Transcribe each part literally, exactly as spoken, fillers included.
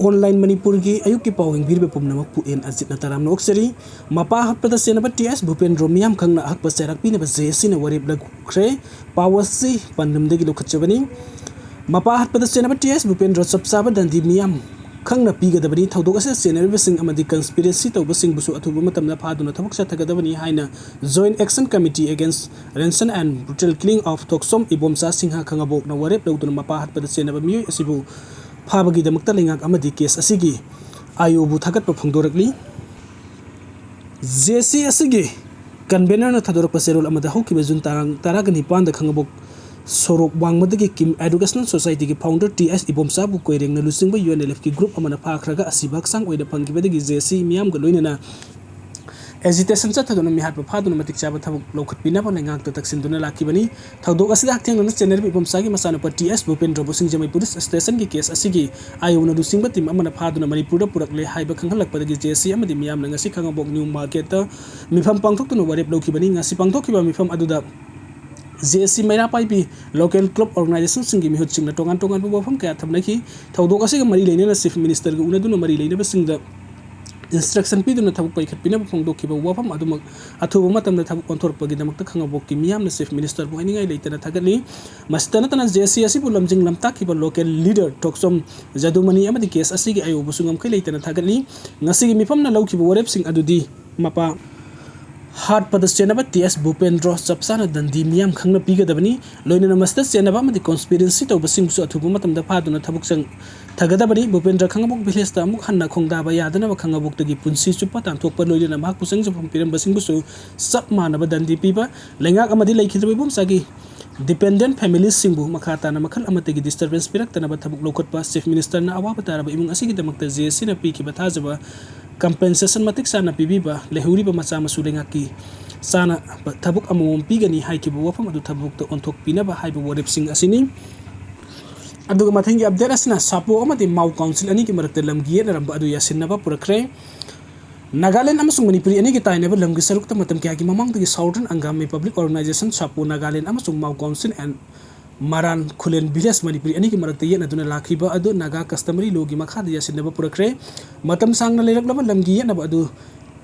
Online ꯃꯅꯤꯄꯨꯔꯒꯤ ꯑꯌꯨꯛꯀꯤ ꯄꯥꯎ ꯌꯦꯡꯕꯤꯔꯤꯕ ꯄꯨꯝꯅꯃꯛꯄꯨ ꯑꯦꯟ ꯑꯖꯤꯠꯅ ꯇꯔꯥꯝꯅ ꯑꯣꯛꯆꯔꯤ꯫ ꯃꯄꯥ ꯍꯥꯠꯄꯗ ꯆꯦꯟꯅꯕ ꯇꯤ ꯑꯦꯁ ꯚꯨꯄꯦꯟꯗ꯭ꯔꯣ ꯃꯤꯌꯥꯝ ꯈꯪꯅ ꯑꯍꯛꯄ ꯆꯩꯔꯥꯛ ꯄꯤꯅꯕ ꯖꯦ ꯑꯦ ꯁꯤꯅ ꯋꯥꯔꯦꯞ ꯂꯧꯈ꯭ꯔꯦ꯫ ꯄꯥꯎ ꯑꯁꯤ ꯄꯥꯟꯗꯝꯗꯒꯤ ꯂꯧꯈꯠꯆꯕꯅꯤ꯫ ꯃꯄꯥ ꯍꯥꯠꯄꯗ ꯆꯦꯟꯅꯕ ꯇꯤ ꯑꯦꯁ ꯚꯨꯄꯦꯟꯗ꯭ꯔꯣ ꯆꯞ ꯆꯥꯕ ꯗꯟꯗꯤ ꯃꯤꯌꯥꯝ ꯈꯪꯅ ꯄꯤꯒꯗꯕꯅꯤ꯫ ꯊꯧꯗꯣꯛ ꯑꯁꯤꯗ ꯆꯦꯟꯅꯔꯤꯕꯁꯤꯡ ꯑꯃꯗꯤ ꯀꯟꯁꯄꯤꯔꯦꯁꯤ ꯇꯧꯕꯁꯤꯡꯕꯨꯁꯨ ꯑꯊꯨꯕ ꯃꯇꯝꯗ ꯐꯥꯗꯨꯅ ꯊꯕꯛ ꯆꯠꯊꯒꯗꯕꯅꯤ ꯍꯥꯏꯅ Joint Action Committee Against Ransom and Brutal Killing of ꯊꯣꯛꯆꯣꯝ ꯏꯕꯣꯝꯆꯥ ꯁꯤꯡꯍ ꯈꯪꯉꯕꯣꯛꯅ ꯋꯥꯔꯦꯞ ꯂꯧꯗꯨꯅ ꯃꯄꯥ ꯍꯥꯠꯄꯗ ꯆꯦꯟꯅꯕ ꯃꯤꯑꯣꯏ ꯑꯁꯤꯕꯨ ꯐꯥꯕꯒꯤꯗꯃꯛꯇ ꯂꯩꯉꯥꯛ ꯑꯃꯗꯤ ꯀꯦꯁ ꯑꯁꯤꯒꯤ ꯑꯥꯏ ꯑꯣꯕꯨ ꯊꯥꯒꯠꯄ ꯐꯣꯡꯗꯣꯔꯛꯂꯤ꯫ ꯖꯦ ꯑꯦ ꯁꯤ ꯑꯁꯤꯒꯤ ꯀꯟꯚꯦꯅꯔꯅ ꯊꯥꯗꯣꯔꯛꯄ ꯆꯦꯔꯣꯜ ꯑꯃꯗ ꯍꯧꯈꯤꯕ ꯖꯨꯟ ꯇꯥꯡ ꯇꯔꯥꯒ ꯅꯤꯄꯥꯟꯗ ꯈꯪꯉꯕꯣꯛ ꯁꯣꯔꯣꯛ ꯋꯥꯡꯃꯗꯒꯤ ꯀꯤꯝ ꯑꯦꯗꯨꯀꯦꯁꯅꯦꯜ ꯁꯣꯁꯥꯏꯇꯤꯒꯤ ꯐꯥꯎꯟꯗꯔ ꯇꯤ ꯑꯦꯁ ꯏꯕꯣꯝꯆꯥꯕꯨ ꯀꯣꯏꯔꯦꯡꯅ ꯂꯨꯆꯤꯡꯕ ꯌꯨ ꯑꯦꯟ ꯑꯦꯜ ꯑꯦꯐꯀꯤ ꯒ꯭ꯔꯨꯞ ꯑꯃꯅ ꯐꯥꯈ꯭ꯔꯒ ꯑꯁꯤꯕ ꯍꯛꯆꯥꯡ ꯑꯣꯏꯅ ꯐꯪꯈꯤꯕꯗꯒꯤ ꯖꯦ ꯑꯦ ꯁꯤ ꯃꯤꯌꯥꯝꯒ ꯂꯣꯏꯅꯅ ꯑꯦꯖꯤꯇꯦꯁꯟ ꯆꯠꯊꯗꯨꯅ ꯃꯤꯍꯥꯠꯄ ꯐꯥꯗꯨꯅ ꯃꯇꯤꯛ ꯆꯥꯕ ꯊꯕꯛ ꯂꯧꯈꯠꯄꯤꯅꯕ ꯂꯩꯉꯥꯛꯇ ꯇꯛꯁꯤꯟꯗꯨꯅ ꯂꯥꯛꯈꯤꯕꯅꯤ꯫ ꯊꯧꯗꯣꯛ ꯑꯁꯤꯗ ꯍꯛꯊꯦꯡꯅꯅ ꯆꯦꯟꯅꯔꯤꯕ ꯏꯕꯣꯝꯆꯥꯒꯤ ꯃꯆꯥꯅꯨꯄꯥ ꯇꯤ ꯑꯦꯁ ꯚꯨꯄꯦꯟꯗ꯭ꯔꯕꯨ ꯁꯤꯡꯖꯃꯩ ꯄꯨꯂꯤꯁ ꯁ꯭ꯇꯦꯁꯟꯒꯤ ꯀꯦꯁ ꯑꯁꯤꯒꯤ ꯑꯥꯏ ꯑꯣꯅ ꯂꯨꯆꯤꯡꯕ ꯇꯤꯝ ꯑꯃꯅ ꯐꯥꯗꯨꯅ ꯃꯅꯤꯄꯨꯔꯗ ꯄꯨꯔꯛꯂꯦ ꯍꯥꯏꯕ ꯈꯪꯍꯜꯂꯛꯄꯗꯒꯤ ꯖꯦ ꯑꯦ ꯁꯤ ꯑꯃꯗꯤ ꯃꯤꯌꯥꯝꯅ ꯉꯁꯤ ꯈꯪꯉꯕꯣꯛ ꯅ꯭ꯌꯨ ꯃꯥꯔꯀꯦꯠꯇ ꯃꯤꯐꯝ ꯄꯥꯡꯊꯣꯛꯇꯨꯅ ꯋꯥꯔꯦꯞ ꯂꯧꯈꯤꯕꯅꯤ꯫ ꯉꯁꯤ ꯄꯥꯡꯊꯣꯛꯈꯤꯕ ꯃꯤꯐꯝ ꯑꯗꯨꯗ ꯖꯦ ꯑꯦ ꯁꯤ ꯃꯩꯔꯥ ꯄꯥꯏꯕꯤ ꯂꯣꯀꯦꯜ ꯀ꯭ꯂꯕ ꯑꯣꯔꯒꯅꯥꯏꯖꯦꯁꯟꯁꯤꯡꯒꯤ ꯃꯤꯍꯨꯠꯁꯤꯡꯅ ꯇꯣꯉꯥꯟ ꯇꯣꯉꯥꯟꯕ ꯋꯥꯐꯝ ꯀꯌꯥ ꯊꯝꯅꯈꯤ꯫ ꯊꯧꯗꯣꯛ ꯑꯁꯤꯒ ꯃꯔꯤ ꯂꯩꯅꯅ ꯆꯤꯐ ꯃꯤꯅꯤꯁꯇꯔꯒ ꯎꯅꯗꯨꯅ ꯃꯔꯤ ꯂꯩꯅꯕꯁꯤꯡꯗ ꯏꯟꯁꯇ꯭ꯔꯛꯁꯟ ꯄꯤꯗꯨꯅ ꯊꯕꯛ ꯄꯥꯏꯈꯠꯄꯤꯅꯕ ꯐꯣꯡꯗꯣꯛꯈꯤꯕ ꯋꯥꯐꯝ ꯑꯗꯨꯃꯛ ꯑꯊꯨꯕ ꯃꯇꯝꯗ ꯊꯕꯛ ꯑꯣꯟꯊꯣꯔꯛꯄꯒꯤꯗꯃꯛꯇ ꯈꯪꯉꯕꯣꯛꯀꯤ ꯃꯤꯌꯥꯝꯅ ꯆꯤꯐ ꯃꯤꯅꯤꯁꯇꯔꯕꯨ ꯍꯥꯏꯅꯤꯡꯉꯥꯏ ꯂꯩꯇꯅ ꯊꯥꯒꯠꯂꯤ꯫ ꯃꯁꯤꯇ ꯅꯠꯇꯅ ꯖꯦ ꯑꯦ ꯁꯤ ꯑꯁꯤꯕꯨ ꯂꯝꯖꯤꯡ ꯂꯝꯇꯥꯛꯈꯤꯕ ꯂꯣꯀꯦꯜ ꯂꯤꯗꯔ ꯊꯣꯛꯆꯣꯝ ꯖꯗꯨꯃꯅꯤ ꯑꯃꯗꯤ ꯀꯦꯁ ꯑꯁꯤꯒꯤ ꯑꯥꯏ ꯑꯣꯕꯨꯁꯨ ꯉꯝꯈꯩ ꯂꯩꯇꯅ ꯊꯥꯒꯠꯂꯤ꯫ ꯉꯁꯤꯒꯤ ꯃꯤꯐꯝꯅ ꯂꯧꯈꯤꯕ ꯋꯥꯔꯦꯞꯁꯤꯡ ꯑꯗꯨꯗꯤ ꯃꯄꯥ ꯍꯥꯠꯄꯗ ꯆꯦꯟꯅꯕ ꯇꯤ ꯑꯦꯁ ꯚꯨꯄꯦꯟꯗ꯭ꯔꯣ ꯆꯞ ꯆꯥꯅ ꯗꯟꯗꯤ ꯃꯤꯌꯥꯝ ꯈꯪꯅ ꯄꯤꯒꯗꯕꯅꯤ꯫ ꯂꯣꯏꯅꯅ ꯃꯁꯤꯗ ꯆꯦꯟꯅꯕ ꯑꯃꯗꯤ ꯀꯣꯟꯁꯄꯤꯔꯦꯁꯤ ꯇꯧꯕꯁꯤꯡꯕꯨꯁꯨ ꯑꯊꯨꯕ ꯃꯇꯝꯗ ꯐꯥꯗꯨꯅ ꯊꯕꯛ ꯆꯪ-, ꯊꯒꯗꯕꯅꯤ꯫ ꯚꯨꯄꯦꯟꯗ꯭ꯔ ꯈꯪꯉꯕꯣꯛ ꯚꯤꯂꯦꯖꯇ ꯑꯃꯨꯛ ꯍꯟꯅ ꯈꯣꯡꯗꯥꯕ ꯌꯥꯗꯅꯕ ꯈꯪꯉꯕꯣꯛꯇꯒꯤ ꯄꯨꯟꯁꯤ ꯆꯨꯞꯄ ꯇꯥꯟꯊꯣꯛꯄ ꯂꯣꯏꯅꯅ ꯃꯍꯥꯛꯄꯨ ꯆꯪꯖꯐꯝ ꯄꯤꯔꯝꯕꯁꯤꯡꯕꯨꯁꯨ ꯆꯞ ꯃꯥꯟꯅꯕ ꯗꯟꯗꯤ ꯄꯤꯕ, ꯂꯩꯉꯥꯛ ꯑꯃꯗꯤ ꯂꯩꯈꯤꯗ꯭ꯔꯕ ꯏꯕꯣꯝꯆꯥꯒꯤ ꯗꯤꯄꯦꯟꯗꯦꯟꯠ ꯐꯦꯃꯤꯂꯤꯁꯁꯤꯡꯕꯨ ꯃꯈꯥ ꯇꯥꯅ ꯃꯈꯜ ꯑꯃꯠꯇꯒꯤ ꯗꯤꯁꯇꯔꯕꯦꯟꯁ ꯄꯤꯔꯛꯇꯅꯕ ꯊꯕꯛ ꯂꯧꯈꯠꯄ, ꯆꯤꯐ ꯃꯤꯅꯤꯁꯇꯔꯅ ꯑꯋꯥꯕ ꯇꯥꯔꯕ ꯏꯃꯨꯡ ꯑꯁꯤꯒꯤꯗꯃꯛꯇ ꯖꯦ ꯑꯦ ꯁꯤꯅ ꯄꯤꯈꯤꯕ ꯊꯥꯖꯕ ꯀꯝꯄꯦꯟꯁꯦꯁꯟ ꯃꯇꯤꯛ ꯆꯥꯅ ꯄꯤꯕꯤꯕ, ꯂꯩꯍꯧꯔꯤꯕ ꯃꯆꯥ ꯃꯁꯨ ꯂꯩꯉꯥꯛꯀꯤ ꯆꯥꯅꯕ ꯊꯕꯛ ꯑꯃꯃꯝ ꯄꯤꯒꯅꯤ ꯍꯥꯏꯈꯤꯕ ꯋꯥꯐꯝ ꯑꯗꯨ ꯊꯕꯛꯇ ꯑꯣꯟꯊꯣꯛꯄꯤꯅꯕ ꯍꯥꯏꯕ ꯋꯥꯔꯦꯞꯁꯤꯡ ꯑꯁꯤꯅꯤ꯫ ꯑꯗꯨꯒ ꯃꯊꯪꯒꯤ ꯑꯞꯗꯦꯠ ꯑꯁꯤꯅ ꯁꯥꯄꯣ ꯑꯃꯗꯤ ꯃꯥꯎ ꯀꯥꯎꯟꯁꯤꯜ ꯑꯅꯤꯒꯤ ꯃꯔꯛꯇ ꯂꯝꯒꯤ ꯌꯦꯠꯅꯔꯝꯕ ꯑꯗꯨ ꯌꯥꯁꯤꯟꯅꯕ ꯄꯨꯔꯛꯈ꯭ꯔꯦ꯫ ꯅꯥꯒꯥꯂꯦꯟ ꯑꯃꯁꯨꯡ ꯃꯅꯤꯄꯨꯔꯤ ꯑꯅꯤꯒꯤ ꯇꯥꯏꯅꯕ ꯂꯝꯒꯤ ꯁꯔꯨꯛꯇ ꯃꯇꯝ ꯀꯌꯥꯒꯤ ꯃꯃꯥꯡꯗꯒꯤ southern Angami public organisation, ꯁꯥꯄꯣ, Nagaland ꯑꯃꯁꯨꯡ ꯃꯥꯎ council and ꯃꯔꯥꯟ Khulen village Manipuri ꯑꯅꯤꯒꯤ ꯃꯔꯛꯇ ꯌꯦꯠꯅꯗꯨꯅ ꯂꯥꯛꯈꯤꯕ ꯑꯗꯨ ꯅꯥꯒꯥ ꯀꯁꯇꯃꯔꯤ ꯂꯣꯒꯤ ꯃꯈꯥꯗ ꯌꯥꯁꯤꯟꯅꯕ ꯄꯨꯔꯛꯈ꯭ꯔꯦ꯫ ꯃꯇꯝ ꯁꯥꯡꯅ ꯂꯩꯔꯛꯂꯕ ꯂꯝꯒꯤ ꯌꯦꯠꯅꯕ ꯑꯗꯨ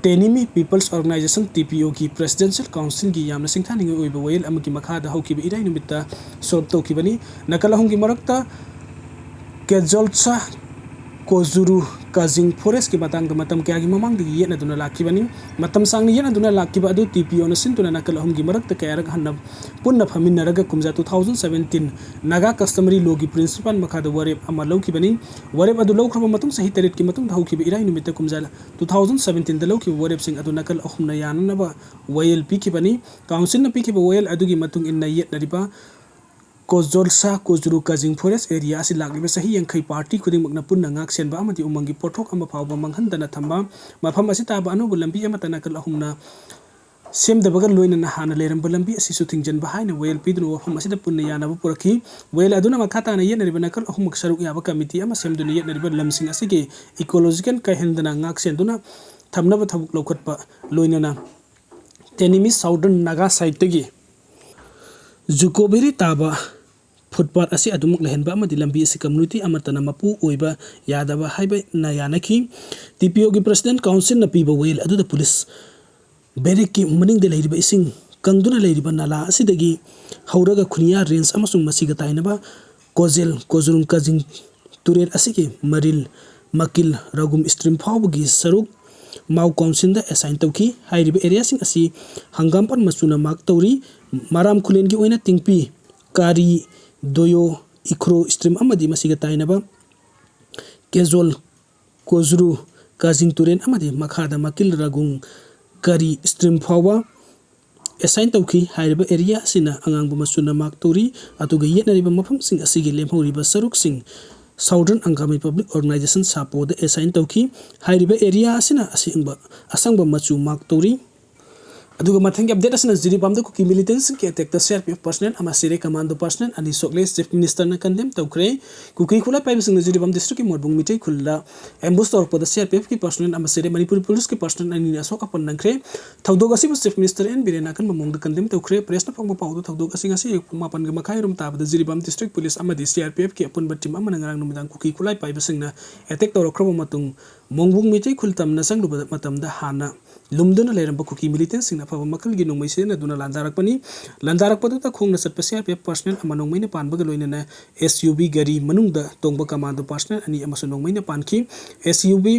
ꯇꯦꯅꯤꯃꯤ ꯄꯤꯄꯜꯁ ꯑꯣꯔꯒꯅꯥꯏꯖꯦꯁꯟ, ꯇꯤ ꯄꯤ ꯑꯣꯒꯤ ꯄ꯭ꯔꯦꯁꯤꯗꯦꯟꯁꯤꯌꯦꯜ ꯀꯥꯎꯟꯁꯤꯜꯒꯤ ꯌꯥꯝꯅ ꯁꯤꯡꯊꯥꯅꯤꯡꯉꯥꯏ ꯑꯣꯏꯕ ꯋꯥꯌꯦꯜ ꯑꯃꯒꯤ ꯃꯈꯥꯗ ꯍꯧꯈꯤꯕ ꯏꯔꯥꯏ ꯅꯨꯃꯤꯠꯇ ꯁꯣꯜꯕ ꯇꯧꯈꯤꯕꯅꯤ꯫ ꯅꯥꯀꯜ ꯑꯍꯨꯝꯒꯤ ꯃꯔꯛꯇ ꯀꯦꯖꯣꯜꯁꯥ ꯀꯣꯖꯨꯔꯨ ꯀꯥꯖꯤꯡ ꯐꯣꯔꯦꯁꯀꯤ ꯃꯇꯥꯡꯗ ꯃꯇꯝ ꯀꯌꯥꯒꯤ ꯃꯃꯥꯡꯗꯒꯤ ꯌꯦꯠꯅꯗꯨꯅ ꯂꯥꯛꯈꯤꯕꯅꯤ꯫ ꯃꯇꯝ ꯁꯥꯡꯅ ꯌꯦꯠꯅꯗꯨꯅ ꯂꯥꯛꯈꯤꯕ ꯑꯗꯨ ꯇꯤ ꯄꯤ ꯑꯣꯅ ꯁꯤꯟꯗꯨꯅ ꯅꯥꯀꯜ ꯑꯍꯨꯝꯒꯤ ꯃꯔꯛꯇ ꯀꯌꯥꯔꯛ ꯍꯟꯅ ꯄꯨꯟꯅ ꯐꯝꯃꯤꯟꯅꯔꯒ ꯀꯨꯝꯖꯥ two thousand seventeen Naga customary ꯂꯣꯒꯤ ꯄ꯭ꯔꯤꯟꯁꯤꯄꯥꯜ ꯃꯈꯥꯗ ꯋꯥꯔꯦꯞ ꯑꯃ ꯂꯧꯈꯤꯕꯅꯤ꯫ ꯋꯥꯔꯦꯞ ꯑꯗꯨ ꯂꯧꯈ꯭ꯔꯕ ꯃꯇꯨꯡ ꯆꯍꯤ ꯇꯔꯦꯠꯀꯤ ꯃꯇꯨꯡꯗ ꯍꯧꯈꯤꯕ ꯏꯔꯥꯏ ꯅꯨꯃꯤꯠꯇ ꯀꯨꯝꯖꯥ ꯇꯨ ꯊꯥꯎꯖꯟ ꯁꯕꯦꯟꯇꯤꯟꯗ ꯂꯧꯈꯤꯕ ꯋꯥꯔꯦꯞꯁꯤꯡ ꯑꯗꯨ ꯅꯥꯀꯜ ꯑꯍꯨꯝꯅ ꯌꯥꯅꯅꯕ ꯋꯥꯌꯦꯜ ꯄꯤꯈꯤꯕꯅꯤ꯫ ꯀꯥꯎꯟꯁꯤꯜꯅ ꯄꯤꯈꯤꯕ ꯋꯥꯌꯦꯜ ꯑꯗꯨꯒꯤ ꯃꯇꯨꯡ ꯏꯟꯅ ꯌꯦꯠꯅꯔꯤꯕ ꯀꯣꯖꯣꯜꯁꯥ ꯀꯣꯖꯨꯔꯨ ꯀꯥꯖꯤꯡ ꯐꯣꯔꯦꯁ ꯑꯦꯔꯤꯌꯥ ꯑꯁꯤ ꯂꯥꯛꯂꯤꯕ ꯆꯍꯤ ꯌꯥꯡꯈꯩ ꯄꯥꯔꯇꯤ ꯈꯨꯗꯤꯡꯃꯛꯅ ꯄꯨꯟꯅ ꯉꯥꯛ ꯁꯦꯟꯕ ꯑꯃꯗꯤ ꯎꯃꯪꯒꯤ ꯄꯣꯠꯊꯣꯛ ꯑꯃ ꯐꯥꯎꯕ ꯃꯥꯡꯍꯟꯗꯅ ꯊꯝꯕ, ꯃꯐꯝ ꯑꯁꯤ ꯇꯥꯕ ꯑꯅꯧꯕ ꯂꯝꯕꯤ ꯑꯃꯠꯇ ꯅꯥꯀꯜ ꯑꯍꯨꯝꯅ ꯁꯦꯝꯗꯕꯒ ꯂꯣꯏꯅꯅ ꯍꯥꯟꯅ ꯂꯩꯔꯝꯕ ꯂꯝꯕꯤ ꯑꯁꯤꯁꯨ ꯊꯤꯡꯖꯤꯟꯕ ꯍꯥꯏꯅ ꯋꯥꯌꯦꯜ ꯄꯤꯗꯨꯅ ꯋꯥꯐꯝ ꯑꯁꯤꯗ ꯄꯨꯟꯅ ꯌꯥꯅꯕ ꯄꯨꯔꯛꯈꯤ꯫ ꯋꯥꯌꯦꯜ ꯑꯗꯨꯅ ꯃꯈꯥ ꯇꯥꯅ ꯌꯦꯠꯅꯔꯤꯕ ꯅꯥꯀꯜ ꯑꯍꯨꯝꯃꯛ ꯁꯔꯨꯛ ꯌꯥꯕ ꯀꯃꯤꯇꯤ ꯑꯃ ꯁꯦꯝꯗꯨꯅ ꯌꯦꯠꯅꯔꯤꯕ ꯂꯝꯁꯤꯡ ꯑꯁꯤꯒꯤ ꯏꯀꯣꯂꯣꯖꯤꯀꯦꯜ ꯀꯥꯏꯍꯟꯗꯅ ꯉꯥꯛ ꯁꯦꯟꯗꯨꯅ ꯊꯝꯅꯕ ꯊꯕꯛ ꯂꯧꯈꯠꯄ ꯂꯣꯏꯅꯅ ꯇꯦꯅꯤꯃꯤ ꯁꯥꯎꯗꯔꯟ ꯅꯥꯒꯥ ꯁꯥꯏꯠꯇꯒꯤ ꯖꯨꯀꯣ ꯚꯦꯂꯤ ꯇꯥꯕ ꯐꯨꯠꯄꯥꯠ ꯑꯁꯤ ꯑꯗꯨꯃꯛ ꯂꯩꯍꯟꯕ ꯑꯃꯗꯤ ꯂꯝꯕꯤ ꯑꯁꯤ ꯀꯝꯃ꯭ꯌꯨꯅꯤꯇꯤ ꯑꯃꯠꯇꯅ ꯃꯄꯨ ꯑꯣꯏꯕ ꯌꯥꯗꯕ ꯍꯥꯏꯕꯅ ꯌꯥꯅꯈꯤ꯫ ꯇꯤ ꯄꯤ ꯑꯣꯒꯤ ꯄ꯭ꯔꯦꯁꯤꯗꯦꯟ ꯀꯥꯎꯟꯁꯤꯜꯅ ꯄꯤꯕ ꯋꯥꯌꯦꯜ ꯑꯗꯨꯗ ꯄꯨꯂꯤꯁ ꯕꯦꯔꯦꯛꯀꯤ ꯃꯅꯤꯡꯗ ꯂꯩꯔꯤꯕ ꯏꯁꯤꯡ ꯀꯪꯗꯨꯅ ꯂꯩꯔꯤꯕ ꯅꯂꯥ ꯑꯁꯤꯗꯒꯤ ꯍꯧꯔꯒ ꯈꯨꯅꯤꯌꯥ ꯔꯦꯟꯖ ꯑꯃꯁꯨꯡ ꯃꯁꯤꯒ ꯇꯥꯏꯅꯕ ꯀꯣꯖꯦꯜ ꯀꯣꯖꯨꯔꯨꯡ ꯀꯥꯖꯤꯡ ꯇꯨꯔꯦꯜ ꯑꯁꯤꯒꯤ ꯃꯔꯤꯜ ꯃꯀꯤꯜ ꯔꯥꯒꯨꯝ ꯁ꯭ꯇ꯭ꯔꯤꯝ ꯐꯥꯎꯕꯒꯤ ꯁꯔꯨꯛ ꯃꯥꯎ ꯀꯥꯎꯟꯁꯤꯜꯗ ꯑꯦꯁꯥꯏꯟ ꯇꯧꯈꯤ꯫ ꯍꯥꯏꯔꯤꯕ ꯑꯦꯔꯤꯌꯥꯁꯤꯡ ꯑꯁꯤ ꯍꯪꯒꯥꯝꯄꯥꯟ ꯃꯆꯨꯅ ꯃꯥꯔꯛ ꯇꯧꯔꯤ꯫ ꯃꯔꯥꯝ ꯈꯨꯂꯦꯟꯒꯤ ꯑꯣꯏꯅ ꯇꯤꯡꯄꯤ, ꯀꯥꯔꯤ, ꯗꯣꯌꯣ, ꯏꯈ꯭ꯔꯣ ꯁ꯭ꯇ꯭ꯔꯤꯝ ꯑꯃꯗꯤ ꯃꯁꯤꯒ ꯇꯥꯏꯅꯕ ꯀꯦꯖꯣꯜ, ꯀꯣꯖ꯭ꯔꯨ, ꯀꯥꯖꯤꯡ ꯇꯨꯔꯦꯜ ꯑꯃꯗꯤ ꯃꯈꯥꯗ ꯃꯀꯤꯜ ꯔꯥꯒꯨꯡ ꯀꯥꯔꯤ ꯁ꯭ꯇ꯭ꯔꯤꯝ ꯐꯥꯎꯕ ꯑꯦꯁꯥꯏꯟ ꯇꯧꯈꯤ꯫ ꯍꯥꯏꯔꯤꯕ ꯑꯦꯔꯤꯌꯥ ꯑꯁꯤꯅ ꯑꯉꯥꯡꯕ ꯃꯆꯨꯅ ꯃꯥꯔꯛ ꯇꯧꯔꯤ꯫ ꯑꯗꯨꯒ ꯌꯦꯠꯅꯔꯤꯕ ꯃꯐꯝꯁꯤꯡ ꯑꯁꯤꯒꯤ ꯂꯦꯝꯍꯧꯔꯤꯕ ꯁꯔꯨꯛꯁꯤꯡ southern Angami public organisation, ꯁꯥꯄꯣꯗ assign ꯇꯧꯈꯤ꯫ ꯍꯥꯏꯔꯤꯕ ꯑꯦꯔꯤꯌꯥ ꯑꯁꯤꯅ ꯑꯁꯦꯡꯕ, ꯑꯁꯪꯕ ꯃꯆꯨ ꯃꯥꯔꯛ ꯇꯧꯔꯤ꯫ ꯑꯗꯨꯒ ꯃꯊꯪꯒꯤ ꯑꯞꯗꯦꯠ ꯑꯁꯤꯅ ꯖꯤꯔꯤꯕꯥꯝꯗ ꯀꯨꯀꯤ ꯃꯤꯂꯤꯇꯦꯟꯁꯤꯡꯒꯤ ꯑꯦꯇꯦꯛꯇ ꯁꯤ ꯑꯥꯔ ꯄꯤ ꯑꯦꯐ ꯄꯔꯁꯅꯦꯜ ꯑꯃ ꯁꯤꯔꯦ, ꯀꯃꯥꯟꯗꯣ ꯄꯔꯁꯅꯦꯜ ꯑꯅꯤ ꯁꯣꯛꯂꯦ, ꯆꯤꯐ ꯃꯤꯅꯤꯁꯇꯔꯅ ꯀꯟꯗꯦꯝ ꯇꯧꯈ꯭ꯔꯦ꯫ ꯀꯨꯀꯤ ꯈꯨꯠꯂꯥꯏ ꯄꯥꯏꯕꯁꯤꯡꯅ ꯖꯤꯔꯤꯕꯥꯝ ꯗꯤꯁꯇ꯭ꯔꯤꯛꯀꯤ ꯃꯣꯠꯕꯨꯡ ꯃꯤꯇꯩ ꯈꯨꯜꯗ ꯑꯦꯝꯕꯨꯁ ꯇꯧꯔꯛꯄꯗ ꯁꯤ ꯑꯥꯔ ꯄꯤ ꯑꯦꯐꯀꯤ ꯄꯔꯁꯅꯦꯜ ꯑꯃ ꯁꯤꯔꯦ, ꯃꯅꯤꯄꯨꯔ ꯄꯨꯂꯤꯁꯀꯤ ꯄꯔꯁꯅꯦꯜ ꯑꯅꯤꯅ ꯑꯁꯣꯛ ꯑꯄꯟ ꯅꯪꯈ꯭ꯔꯦ꯫ ꯊꯧꯗꯣꯛ ꯑꯁꯤꯕꯨ ꯆꯤꯐ ꯃꯤꯅꯤꯁꯇꯔ ꯑꯦꯟ ꯕꯤꯔꯦꯟꯅ ꯑꯀꯟꯕ ꯃꯑꯣꯡꯗ ꯀꯟꯗꯦꯝ ꯇꯧꯈ꯭ꯔꯦ꯫ ꯄ꯭ꯔꯦꯁꯅ ꯐꯪꯕ ꯄꯥꯎꯗ ꯊꯧꯗꯣꯛ ꯑꯁꯤ ꯉꯁꯤ ꯑꯌꯨꯛ ꯄꯨꯡ ꯃꯥꯄꯟꯒ ꯃꯈꯥꯏ ꯔꯣꯝ ꯇꯥꯕꯗ ꯖꯤꯔꯤꯕꯥꯝ ꯗꯤꯁꯇ꯭ꯔꯤꯛ ꯄꯨꯂꯤꯁ ꯑꯃꯗꯤ ꯁꯤ ꯑꯥꯔ ꯄꯤ ꯑꯦꯐꯀꯤ ꯑꯄꯨꯟꯕ ꯇꯤꯝ ꯑꯃꯅ ꯉꯔꯥꯡ ꯅꯨꯃꯤꯗꯥꯡ ꯀꯨꯀꯤ ꯈꯨꯠꯂꯥꯏ ꯄꯥꯏꯕꯁꯤꯡꯅ ꯑꯦꯇꯦꯛ ꯇꯧꯔꯛꯈ꯭ꯔꯕ ꯃꯇꯨꯡ ꯃꯣꯡꯕꯨꯡ ꯃꯤꯇꯩ ꯈꯨꯜ ꯇꯝꯅ ꯆꯪꯂꯨꯕ ꯃꯇꯝꯗ ꯍꯥꯟꯅ ꯂꯨꯝꯗꯨꯅ ꯂꯩꯔꯝꯕ ꯀꯨꯀꯤ ꯃꯤꯂꯤꯇꯦꯟꯁꯤꯡꯅ ꯑꯐꯕ ꯃꯈꯜꯒꯤ ꯅꯣꯡꯃꯩ ꯁꯤꯖꯤꯟꯅꯗꯨꯅ ꯂꯥꯟꯗꯥꯔꯛꯄꯅꯤ꯫ ꯂꯥꯟꯗꯥꯔꯛꯄꯗꯨꯗ ꯈꯣꯡꯅ ꯆꯠꯄ ꯁꯤ ꯑꯥꯔ ꯄꯤ ꯑꯦꯐ ꯄꯔꯁꯅꯦꯜ ꯑꯃ ꯅꯣꯡꯃꯩꯅ ꯄꯥꯟꯕꯒ ꯂꯣꯏꯅꯅ ꯑꯦꯁ ꯌꯨ ꯚꯤ ꯒꯥꯔꯤ ꯃꯅꯨꯡꯗ ꯇꯣꯡꯕ ꯀꯃꯥꯟꯗꯣ ꯄꯔꯁꯅꯦꯜ ꯑꯅꯤ ꯑꯃꯁꯨ ꯅꯣꯡꯃꯩꯅ ꯄꯥꯟꯈꯤ꯫ ꯑꯦꯁ ꯌꯨ ꯚꯤ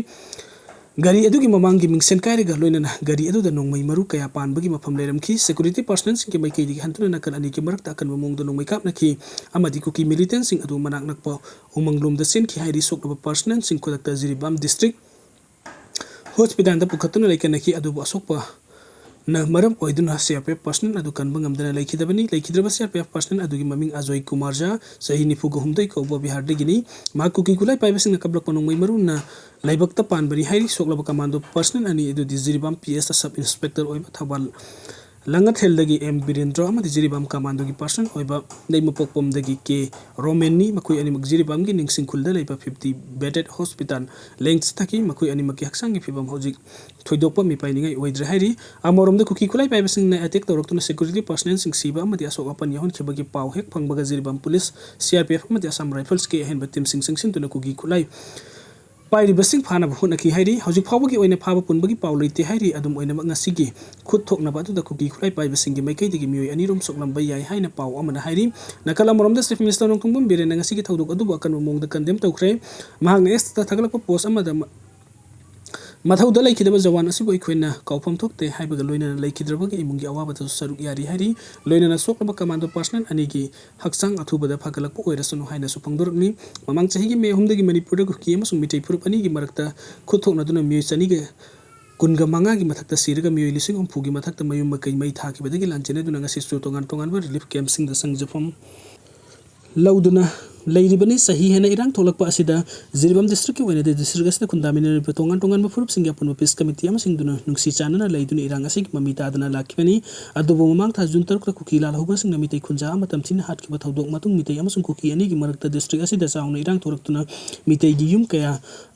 ꯒꯥꯔꯤ ꯑꯗꯨꯒꯤ ꯃꯃꯥꯡꯒꯤ ꯃꯤꯡꯁꯦꯟ ꯀꯥꯏꯔꯒ ꯂꯣꯏꯅꯅ ꯒꯥꯔꯤ ꯑꯗꯨꯗ ꯅꯣꯡꯃꯩ ꯃꯔꯨ ꯀꯌꯥ ꯄꯥꯟꯕꯒꯤ ꯃꯐꯝ ꯂꯩꯔꯝꯈꯤ꯫ ꯁꯦꯀ꯭ꯌꯨꯔꯤꯇꯤ ꯄꯔꯁꯅꯦꯜꯁꯤꯡꯒꯤ ꯃꯥꯏꯀꯩꯗꯒꯤ ꯍꯟꯗꯨꯅ ꯅꯥꯀꯜ ꯑꯅꯤꯒꯤ ꯃꯔꯛꯇ ꯑꯀꯟꯕ ꯃꯑꯣꯡꯗ ꯅꯣꯡꯃꯩ ꯀꯥꯞꯅꯈꯤ ꯑꯃꯗꯤ ꯀꯨꯀꯤ ꯃꯤꯂꯤꯇꯦꯟꯁꯤꯡ ꯑꯗꯨ ꯃꯅꯥꯛ ꯅꯛꯄ ꯎꯃꯪꯂꯣꯝꯗ ꯆꯦꯟꯈꯤ ꯍꯥꯏꯔꯤ꯫ ꯁꯣꯛꯂꯕ ꯄꯔꯁꯅꯦꯜꯁꯤꯡ ꯈꯨꯗꯛꯇ ꯖꯤꯔꯤꯕꯥꯝ ꯗꯤꯁꯇ꯭ꯔꯤꯛ ꯍꯣꯁꯄꯤꯇꯥꯜꯗ ꯄꯨꯈꯠꯇꯨꯅ ꯂꯩꯀꯠꯅꯈꯤ, ꯑꯗꯨꯕꯨ ꯑꯁꯣꯛꯄ ꯅ ꯃꯔꯝ ꯑꯣꯏꯗꯨꯅ ꯁꯤ ꯑꯥꯔ ꯄꯤ ꯑꯦꯐ ꯄꯔꯁꯅꯦꯜ ꯑꯗꯨ ꯀꯟꯕ ꯉꯝꯗꯅ ꯂꯩꯈꯤꯗꯕꯅꯤ꯫ ꯂꯩꯈꯤꯗ꯭ꯔꯕ ꯁꯤ ꯑꯥꯔ ꯄꯤ ꯑꯦꯐ ꯄꯔꯁꯅꯦꯜ ꯑꯗꯨꯒꯤ ꯃꯃꯤꯡ ꯑꯖꯣꯏ ꯀꯨꯃꯥꯔ ꯖꯥ, ꯆꯍꯤ ꯅꯤꯐꯨꯒ ꯍꯨꯝꯗꯣꯏ ꯀꯧꯕ ꯕꯤꯍꯥꯔꯗꯒꯤꯅꯤ꯫ ꯃꯍꯥꯛ ꯀꯨꯀꯤ ꯈꯨꯠꯂꯥꯏ ꯄꯥꯏꯕꯁꯤꯡꯅ ꯀꯥꯞꯂꯛꯄ ꯅꯣꯡꯃꯩ ꯃꯔꯨꯅ ꯂꯥꯏꯕꯛꯇ ꯄꯥꯟꯕꯅꯤ ꯍꯥꯏꯔꯤ꯫ ꯁꯣꯛꯂꯕ ꯀꯃꯥꯟꯗꯣ ꯄꯔꯁꯅꯦꯜ ꯑꯅꯤ ꯑꯗꯨꯗꯤ ꯖꯤꯔꯤꯕꯥꯝ ꯄꯤ ꯑꯦꯁꯇ ꯁꯕ ꯏꯟꯁꯄꯦꯛꯇꯔ ꯑꯣꯏꯕ ꯊꯧꯕꯥꯜ ꯂꯥꯡꯉꯊꯦꯜꯗꯒꯤ ꯑꯦꯝ ꯕꯤꯔꯦꯟꯗ꯭ꯔꯣ ꯑꯃꯗꯤ ꯖꯤꯔꯤꯕꯥꯝ ꯀꯃꯥꯟꯗꯣꯒꯤ ꯄꯔꯁꯅꯦꯜ ꯑꯣꯏꯕ ꯂꯩꯃꯄꯣꯛꯄꯝꯗꯒꯤ ꯀꯦ ꯔꯣꯃꯦꯟꯅꯤ꯫ ꯃꯈꯣꯏ ꯑꯅꯤꯃꯛ ꯖꯤꯔꯤꯕꯥꯝꯒꯤ ꯅꯤꯡꯁꯤꯡ ꯈꯨꯜꯗ ꯂꯩꯕ ꯐꯤꯐꯇꯤ ꯕꯦꯗꯦꯠ ꯍꯣꯁꯄꯤꯇꯥꯜ ꯂꯦꯡ ꯆꯠꯊꯈꯤ꯫ ꯃꯈꯣꯏ ꯑꯅꯤꯃꯛꯀꯤ ꯍꯛꯆꯥꯡꯒꯤ ꯐꯤꯕꯝ ꯍꯧꯖꯤꯛ ꯊꯣꯏꯗꯣꯛꯄ ꯃꯤꯄꯥꯏꯅꯤꯡꯉꯥꯏ ꯑꯣꯏꯗ꯭ꯔꯦ ꯍꯥꯏꯔꯤ꯫ ꯑꯃꯔꯣꯝꯗ ꯀꯨꯀꯤ ꯈꯨꯠꯂꯥꯏ ꯄꯥꯏꯕꯁꯤꯡꯅ ꯑꯦꯇꯦꯛ ꯇꯧꯔꯛꯇꯨꯅ ꯁꯦꯀ꯭ꯌꯨꯔꯤꯇꯤ ꯄꯔꯁꯅꯦꯜꯁꯤꯡ ꯁꯤꯕ ꯑꯃꯗꯤ ꯑꯁꯣꯛ ꯑꯄꯟ ꯌꯥꯎꯍꯟꯈꯤꯕꯒꯤ ꯄꯥꯎ ꯍꯦꯛ ꯐꯪꯕꯒ ꯖꯤꯔꯤꯕꯥꯝ police, C R P F ꯑꯃꯗꯤ ꯑꯁꯥꯝ ꯔꯥꯏꯐꯜꯁꯀꯤ ꯑꯍꯦꯟꯕ ꯇꯤꯝꯁꯤꯡ ꯆꯪꯁꯤꯟꯗꯨꯅ ꯀꯨꯀꯤ ꯈꯨꯠꯂꯥꯏ ꯄꯥꯏꯔꯤꯕꯁꯤꯡ ꯐꯥꯅꯕ ꯍꯣꯠꯅꯈꯤ ꯍꯥꯏꯔꯤ꯫ ꯍꯧꯖꯤꯛ ꯐꯥꯎꯕꯒꯤ ꯑꯣꯏꯅ ꯐꯥꯕ ꯄꯨꯟꯕꯒꯤ ꯄꯥꯎ ꯂꯩꯇꯦ ꯍꯥꯏꯔꯤ꯫ ꯑꯗꯨꯝ ꯑꯣꯏꯅꯃꯛ ꯉꯁꯤꯒꯤ ꯈꯨꯠ ꯊꯣꯛꯅꯕ ꯑꯗꯨꯗ ꯀꯨꯀꯤ ꯈꯨꯠꯂꯥꯏ ꯄꯥꯏꯕꯁꯤꯡꯒꯤ ꯃꯥꯏꯀꯩꯗꯒꯤ ꯃꯤꯑꯣꯏ ꯑꯅꯤꯔꯣꯝ ꯁꯣꯛꯂꯝꯕ ꯌꯥꯏ ꯍꯥꯏꯅ ꯄꯥꯎ ꯑꯃꯅ ꯍꯥꯏꯔꯤ꯫ ꯅꯥꯀꯜ ꯑꯃꯔꯣꯝꯗ ꯆꯤꯐ ꯃꯤꯅꯤꯁꯇꯔ ꯅꯣꯡꯊꯣꯝꯕꯝ ꯕꯤꯔꯦꯟꯅ ꯉꯁꯤꯒꯤ ꯊꯧꯗꯣꯛ ꯑꯗꯨꯕꯨ ꯑꯀꯟꯕ ꯃꯑꯣꯡꯗ ꯀꯟꯗꯦꯝ ꯇꯧꯈ꯭ꯔꯦ꯫ ꯃꯍꯥꯛꯅ ꯑꯦꯛꯁꯇ ꯊꯥꯒꯠꯂꯛꯄ ꯄꯣꯁ ꯑꯃꯗ ꯃ-, ꯃꯊꯧꯗ ꯂꯩꯈꯤꯗꯕ ꯖꯋꯥꯟ ꯑꯁꯤꯕꯨ ꯑꯩꯈꯣꯏꯅ ꯀꯥꯎꯐꯝ ꯊꯣꯛꯇꯦ ꯍꯥꯏꯕꯒ ꯂꯣꯏꯅꯅ ꯂꯩꯈꯤꯗ꯭ꯔꯕꯒꯤ ꯏꯃꯨꯡꯒꯤ ꯑꯋꯥꯕꯗꯁꯨ ꯁꯔꯨꯛ ꯌꯥꯔꯤ ꯍꯥꯏꯔꯤ꯫ ꯂꯣꯏꯅꯅ ꯁꯣꯛꯂꯕ ꯀꯃꯥꯟꯗꯣ ꯄꯔꯁꯅꯦꯜ ꯑꯅꯤꯒꯤ ꯍꯛꯆꯥꯡ ꯑꯊꯨꯕꯗ ꯐꯒꯠꯂꯛꯄ ꯑꯣꯏꯔꯁꯅꯨ ꯍꯥꯏꯅꯁꯨ ꯐꯣꯡꯗꯣꯔꯛꯂꯤ꯫ ꯃꯃꯥꯡ ꯆꯍꯤꯒꯤ ꯃꯦ ꯑꯍꯨꯝꯗꯒꯤ ꯃꯅꯤꯄꯨꯔꯗ ꯀꯨꯀꯤ ꯑꯃꯁꯨꯡ ꯃꯤꯇꯩ ꯐꯨꯔꯨꯞ ꯑꯅꯤꯒꯤ ꯃꯔꯛꯇ ꯈꯨꯠ ꯊꯣꯛꯅꯗꯨꯅ ꯃꯤꯑꯣꯏ ꯆꯅꯤꯒ ꯀꯨꯟꯒ ꯃꯉꯥꯒꯤ ꯃꯊꯛꯇ ꯁꯤꯔꯒ ꯃꯤꯑꯣꯏ ꯂꯤꯁꯤꯡ ꯍꯨꯝꯐꯨꯒꯤ ꯃꯊꯛꯇ ꯃꯌꯨꯝ ꯃꯀꯩ ꯃꯩ ꯊꯥꯈꯤꯕꯗꯒꯤ ꯂꯥꯟꯖꯦꯟꯅꯗꯨꯅ ꯉꯁꯤꯁꯨ ꯇꯣꯉꯥꯟ ꯇꯣꯉꯥꯟꯕ ꯔꯤꯂꯤꯐ ꯀꯦꯝꯞꯁꯤꯡꯗ ꯆꯪꯖꯐꯝ ꯂꯧꯗꯨꯅ ꯂꯩꯔꯤꯕꯅꯤ꯫ ꯆꯍꯤ ꯍꯦꯟꯅ ꯏꯔꯥꯡ ꯊꯣꯛꯂꯛꯄ ꯑꯁꯤꯗ ꯖꯤꯔꯤꯕꯥꯝ ꯗꯤꯁꯇ꯭ꯔꯤꯛꯀꯤ ꯑꯣꯏꯅꯗꯤ ꯗꯤꯁꯇ꯭ꯔꯤꯛ ꯑꯁꯤꯗ ꯈꯨꯟꯗꯥꯃꯤꯟꯅꯔꯤꯕ ꯇꯣꯉꯥꯟ ꯇꯣꯉꯥꯟꯕ ꯐꯨꯔꯨꯞꯁꯤꯡꯒꯤ ꯑꯄꯨꯟꯕ ꯄꯤꯁ ꯀꯃꯤꯇꯤ ꯑꯃꯁꯤꯡꯗꯨꯅ ꯅꯨꯡꯁꯤ ꯆꯥꯟꯅꯅ ꯂꯩꯗꯨꯅ ꯏꯔꯥꯡ ꯑꯁꯤꯒꯤ ꯃꯃꯤ ꯇꯥꯗꯅ ꯂꯥꯛꯈꯤꯕꯅꯤ꯫ ꯑꯗꯨꯕꯨ ꯃꯃꯥꯡ ꯊꯥ ꯖꯨꯟ ꯇꯔꯨꯛꯇ ꯀꯨꯀꯤ ꯂꯥꯜꯍꯧꯕꯁꯤꯡꯅ ꯃꯤꯇꯩ ꯈꯨꯟꯖꯥ ꯑꯃ ꯇꯝꯊꯤꯅ ꯍꯥꯠꯈꯤꯕ ꯊꯧꯗꯣꯛ ꯃꯇꯨꯡ ꯃꯤꯇꯩ ꯑꯃꯁꯨꯡ ꯀꯨꯀꯤ ꯑꯅꯤꯒꯤ ꯃꯔꯛꯇ ꯗꯤꯁꯇ꯭ꯔꯤꯛ ꯑꯁꯤꯗ ꯆꯥꯎꯅ ꯏꯔꯥꯡ ꯊꯣꯛꯂꯛꯇꯨꯅ ꯃꯤꯇꯩꯒꯤ ꯌꯨꯝ ꯀꯌꯥ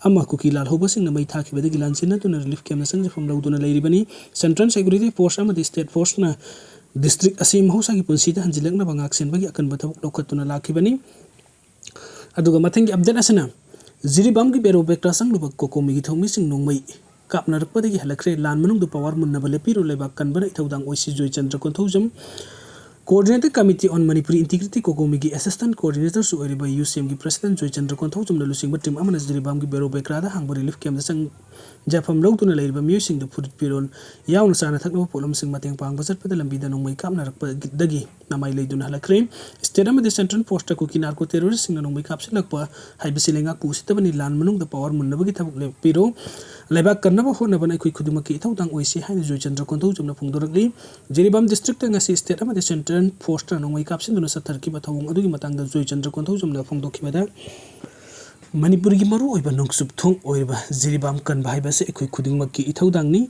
ꯑꯃ ꯀꯨꯀꯤ ꯂꯥꯜꯍꯧꯕꯁꯤꯡꯅ ꯃꯩ ꯊꯥꯈꯤꯕꯗꯒꯤ ꯂꯥꯟꯖꯦꯟꯅꯗꯨꯅ ꯔꯤꯂꯤꯐ ꯀꯦꯝꯞꯅ ꯆꯪꯖꯐꯝ ꯂꯧꯗꯨꯅ ꯂꯩꯔꯤꯕꯅꯤ꯫ ꯁꯦꯟꯇ꯭ꯔꯦꯜ ꯁꯦꯀ꯭ꯌꯨꯔꯤꯇꯤ ꯐꯣꯔꯁ ꯑꯃꯗꯤ ꯁ꯭ꯇꯦꯠ ꯐꯣꯔꯁꯅ ꯗꯤꯁꯇ꯭ꯔꯤꯛ ꯑꯁꯤ ꯃꯍꯧꯁꯥꯒꯤ ꯄꯨꯟꯁꯤꯗ ꯍꯟꯖꯤꯜꯂꯛꯅꯕ ꯉꯥꯛ ꯁꯦꯟꯕꯒꯤ ꯑꯀꯟꯕ ꯊꯕꯛ ꯂꯧꯈꯠꯇꯨꯅ ꯂꯥꯛꯈꯤꯕꯅꯤ꯫ ꯑꯗꯨꯒ ꯃꯊꯪꯒꯤ ꯑꯞꯗꯦꯠ ꯑꯁꯤꯅ ꯖꯤꯔꯤꯕꯥꯝꯒꯤ ꯕꯦꯔꯣ ꯕꯦꯀ꯭ꯔꯥ ꯆꯪꯂꯨꯕ ꯀꯣꯀꯣꯃꯤꯒꯤ ꯊꯧꯃꯤꯁꯤꯡ ꯅꯣꯡꯃꯩ ꯀꯥꯞꯅꯔꯛꯄꯗꯒꯤ ꯍꯜꯂꯛꯈ꯭ꯔꯦ꯫ ꯂꯥꯟ ꯃꯅꯨꯡꯗ ꯄꯋꯥꯔ ꯃꯨꯟꯅꯕ ꯂꯦꯞꯄꯤꯔꯣ, ꯂꯩꯕꯥꯛ ꯀꯟꯕꯅ ꯏꯊꯧꯗꯥꯡ ꯑꯣꯏꯁꯤ, Joychandra Konthoujam. Coordinating Committee on Manipuri Integrity ꯀꯣꯀꯣꯃꯤꯒꯤ assistant coordinatorꯁꯨ ꯑꯣꯏꯔꯤꯕ ꯌꯨ ꯁꯤ ꯑꯦꯝꯒꯤ president ꯖꯣꯏꯆꯟꯗ꯭ꯔ ꯀꯣꯟꯊꯧꯖꯝꯅ ꯂꯨꯆꯤꯡꯕ team ꯑꯃꯅ ꯖꯤꯔꯤꯕꯥꯝꯒꯤ ꯕꯦꯔꯣ ꯕꯦꯀ꯭ꯔꯥꯗ ꯍꯥꯡꯕ ꯔꯤꯂꯤꯐ ꯀꯦꯝꯞꯇ ꯆꯪ ꯖꯐꯝ ꯂꯧꯗꯨꯅ ꯂꯩꯔꯤꯕ ꯃꯤꯑꯣꯏꯁꯤꯡꯗ ꯐꯨꯔꯤꯠ ꯐꯤꯔꯣꯜ ꯌꯥꯎꯅ ꯆꯥꯅ ꯊꯛꯅꯕ ꯄꯣꯠꯂꯝꯁꯤꯡ ꯃꯇꯦꯡ ꯄꯥꯡꯕ ꯆꯠꯄꯗ ꯂꯝꯕꯤꯗ ꯅꯣꯡꯃꯩ ꯀꯥꯞꯅꯔꯛꯄꯗꯒꯤ ꯅꯃꯥꯏ ꯂꯩꯗꯨꯅ ꯍꯜꯂꯛꯈ꯭ꯔꯦ꯫ ꯁ꯭ꯇꯦꯠ ꯑꯃꯗꯤ ꯁꯦꯟꯇ꯭ꯔꯦꯜ ꯐꯣꯔꯁꯇ ꯀꯨꯀꯤ ꯅꯥꯔꯀꯣ ꯇꯦꯔꯣꯔꯤꯁꯁꯤꯡꯅ ꯅꯣꯡꯃꯩ ꯀꯥꯞꯁꯤꯜꯂꯛꯄ ꯍꯥꯏꯕꯁꯤ ꯂꯩꯉꯥꯛꯄꯨ ꯎꯁꯤꯠꯇꯕꯅꯤ꯫ ꯂꯥꯟ ꯃꯅꯨꯡꯗ ꯄꯋꯥꯔ ꯃꯨꯟꯅꯕꯒꯤ ꯊꯕꯛ ꯂꯦꯞꯄꯤꯔꯣ, ꯂꯩꯕꯥꯛ ꯀꯟꯅꯕ ꯍꯣꯠꯅꯕꯅ ꯑꯩꯈꯣꯏ ꯈꯨꯗꯤꯡꯃꯛꯀꯤ ꯏꯊꯧꯗꯥꯡ ꯑꯣꯏꯁꯤ ꯍꯥꯏꯅ ꯖꯣꯏꯆꯟꯗ꯭ꯔ ꯀꯣꯟꯊꯧꯖꯝꯅ ꯐꯣꯡꯗꯣꯔꯛꯂꯤ꯫ ꯖꯤꯔꯤꯕꯥꯝ ꯗꯤꯁꯇ꯭ꯔꯤꯛꯇ ꯉꯁꯤ ꯁ꯭ꯇꯦꯠ ꯑꯃꯗꯤ ꯁꯦꯟꯇ꯭ꯔꯦꯜ ꯐꯣꯔꯁꯇ ꯅꯣꯡꯃꯩ ꯀꯥꯞꯁꯤꯟꯗꯨꯅ ꯆꯠꯊꯔꯛꯈꯤꯕ ꯊꯧꯑꯣꯡ ꯑꯗꯨꯒꯤ ꯃꯇꯥꯡꯗ ꯖꯣꯏꯆꯟꯗ꯭ꯔ ꯀꯣꯟꯊꯧꯖꯝꯅ ꯐꯣꯡꯗꯣꯛꯈꯤꯕꯗ, ꯃꯅꯤꯄꯨꯔꯒꯤ ꯃꯔꯨꯑꯣꯏꯕ ꯅꯣꯡꯆꯨꯞ ꯊꯣꯡ ꯑꯣꯏꯔꯤꯕ ꯖꯤꯔꯤꯕꯥꯝ ꯀꯟꯕ ꯍꯥꯏꯕꯁꯤ ꯑꯩꯈꯣꯏ ꯈꯨꯗꯤꯡꯃꯛꯀꯤ ꯏꯊꯧꯗꯥꯡꯅꯤ꯫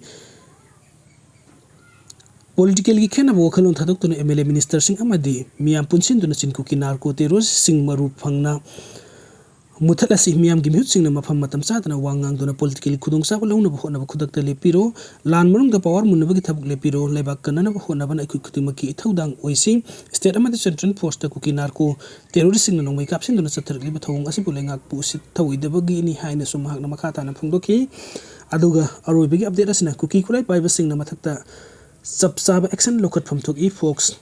ꯄꯣꯂꯤꯇꯤꯀꯦꯜꯒꯤ ꯈꯦꯠꯅꯕ ꯋꯥꯈꯜꯂꯣꯟ ꯊꯥꯗꯣꯛꯇꯨꯅ ꯑꯦꯝ ꯑꯦꯜ ꯑꯦ ꯃꯤꯅꯤꯁꯇꯔꯁꯤꯡ ꯑꯃꯗꯤ ꯃꯤꯌꯥꯝ ꯄꯨꯟꯁꯤꯟꯗꯨꯅ ꯆꯤꯟ ꯀꯨꯀꯤ ꯅꯥꯔꯀꯣ ꯇꯦꯔꯣꯔꯤꯁꯁꯤꯡ ꯃꯔꯨ ꯐꯪꯅ ꯃꯨꯊꯠꯂꯁꯤ꯫ ꯃꯤꯌꯥꯝꯒꯤ ꯃꯤꯍꯨꯠꯁꯤꯡꯅ ꯃꯐꯝ ꯃꯇꯝ ꯆꯥꯗꯅ ꯋꯥ ꯉꯥꯡꯗꯨꯅ ꯄꯣꯂꯤꯇꯤꯀꯦꯜꯒꯤ ꯈꯨꯗꯣꯡꯆꯥꯕ ꯂꯧꯅꯕ ꯍꯣꯠꯅꯕ ꯈꯨꯗꯛꯇ ꯂꯦꯞꯄꯤꯔꯣ꯫ ꯂꯥꯟ ꯃꯅꯨꯡꯗ ꯄꯋꯥꯔ ꯃꯨꯟꯅꯕꯒꯤ ꯊꯕꯛ ꯂꯦꯞꯄꯤꯔꯣ꯫ ꯂꯩꯕꯥꯛ ꯀꯟꯅꯅꯕ ꯍꯣꯠꯅꯕꯅ ꯑꯩꯈꯣꯏ ꯈꯨꯗꯤꯡꯃꯛꯀꯤ ꯏꯊꯧꯗꯥꯡ ꯑꯣꯏꯁꯤ꯫ ꯁ꯭ꯇꯦꯠ ꯑꯃꯗꯤ ꯁꯦꯟꯇ꯭ꯔꯦꯜ ꯐꯣꯔꯁꯇ ꯀꯨꯀꯤ ꯅꯥꯔꯀꯣ ꯇꯦꯔꯣꯔꯤꯁꯁꯤꯡꯅ ꯅꯣꯡꯃꯩ ꯀꯥꯞꯁꯤꯟꯗꯨꯅ ꯆꯠꯊꯔꯛꯂꯤꯕ ꯊꯧꯑꯣꯡ ꯑꯁꯤꯕꯨ ꯂꯩꯉꯥꯛꯄꯨ ꯎꯁꯤꯠ ꯊꯧꯑꯣꯏꯗꯕꯒꯤꯅꯤ ꯍꯥꯏꯅꯁꯨ ꯃꯍꯥꯛꯅ ꯃꯈꯥ ꯇꯥꯅ ꯐꯣꯡꯗꯣꯛꯈꯤ꯫ ꯑꯗꯨꯒ ꯑꯔꯣꯏꯕꯒꯤ ꯑꯞꯗꯦꯠ ꯑꯁꯤꯅ ꯀꯨꯀꯤ ꯈꯨꯠꯂꯥꯏ ꯄꯥꯏꯕꯁꯤꯡꯅ ꯃꯊꯛꯇ ꯆꯞ ꯆꯥꯕ ꯑꯦꯛꯁꯟ ꯂꯧꯈꯠꯐꯝ ꯊꯣꯛꯏ꯫ ꯐꯣꯛꯁ